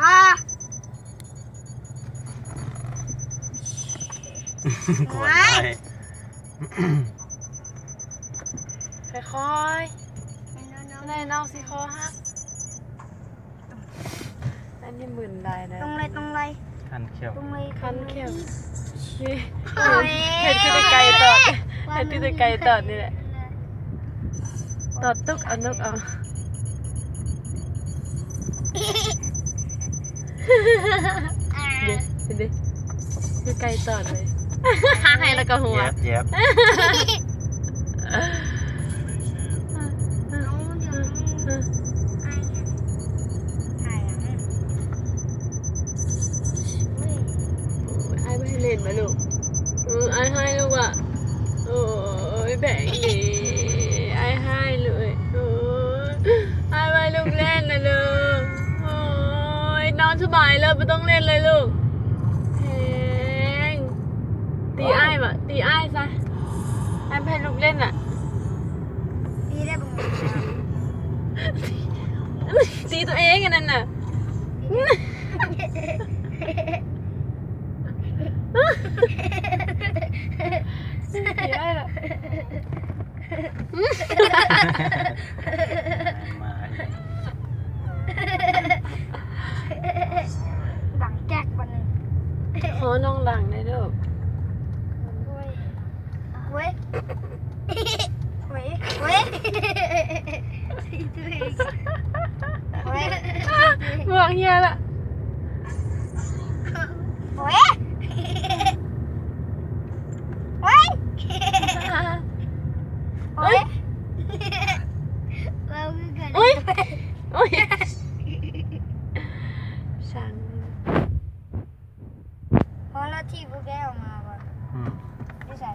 ອ່າ ກວນໄດ້ ຄ່ອຍໆ ແມ່ນນ້ອງ ແມ່ນນ້ອງຊິຄໍຫັກ. ອັນນີ້ມຶນຫຼາຍນະ ຕົງເລີຍ ຕົງເລີຍ ຄັນແຂ້ວ ຕົງເລີຍ ຄັນແຂ້ວ ນີ້ ໂອ້ຍ ເຮັດຄືໄດ້ໄກ່ຕອດ ເຮັດຄືໄດ້ໄກ່ຕອດນີ້ແຫຼະ ຕອດຕຸກເອົານົກເອົາ ເດ້ ເດ້ ຄືໄກ່ຕອດເລີຍ ໃຫ້ແລ້ວກໍຫົວ ແຢບ ແຢບ. ອ້າຍບໍ່ໃຫ້ຫຼິ້ນບໍລູກ? ເອີ ອ້າຍຮ້າຍລູກວ່າ ໂອ້ຍ ແບງນີ້ ອ້າຍຮ້າຍເລີຍ ໂອ້ຍ ອ້າຍວ່າລູກຫຼິ້ນນະເດີ ໂອ້ຍ ນອນສະບາຍເລີຍ ບໍ່ຕ້ອງຫຼິ້ນເລີຍລູກ ແພງ ຕີອ້າຍຫວາ ຕີອ້າຍຊະ ອ້າຍບໍ່ໃຫ້ລູກຫຼິ້ນນະ ຕີໄດ້ບໍ່? ຕີຕົວເອງອັນນັ້ນນະ ຕີອ້າຍລະ ມາອີກ ດັງແກກບັດນີ້ ຂໍນ້ອງດັງແດ່ເດີ ໂອ້ຍ ໂອ້ຍ ໂອ້ຍ ໂອ້ຍ ໂອ້ຍ ໝວກເຫ່ຍລະ ໂອ້ຍ ໂອ້ຍ ໂອ້ຍ ເວົ້າຄືກັນ ໂອ້ຍ ໂອ້ຍ ຊ່າງ ພໍລະທີ່ບໍ່ແກ້ອອກມາບໍ່? ອືມ ຢູ່ໃສ?